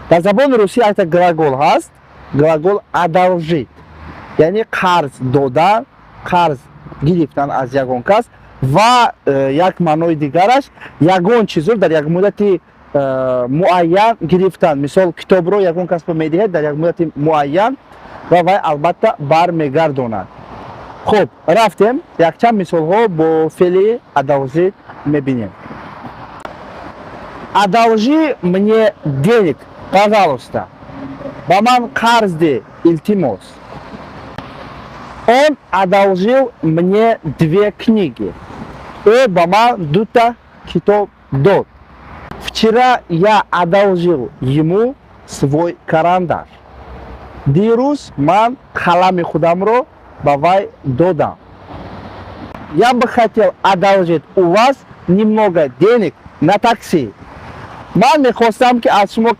Дар забони русӣ якта глагол ҳаст, глагол «одолжить», яъне қарз додан, қарз гирифтан аз ягон кас ва як маънои дигараш ягон чизро дар як муддати муайян гирифтан. Мисол, китобро ягон кас ба медиҳед дар як муддати муайян ва вай албатта бармегардонад. Хуб, рафтем, якчанд мисолҳо бо феъли «одолжить» мебинем. Одолжи мне денег, пожалуйста. Ба ман қарз деҳ, илтимос. Он одолжил мне две книги. Ӯ ба ман дута китоб дод. Вчера я одолжил ему свой карандаш. Дирӯз ман қалами худамро ба вай додам. Я бы хотел одолжить у вас немного денег на такси. Ман мехостам, ки аз шумо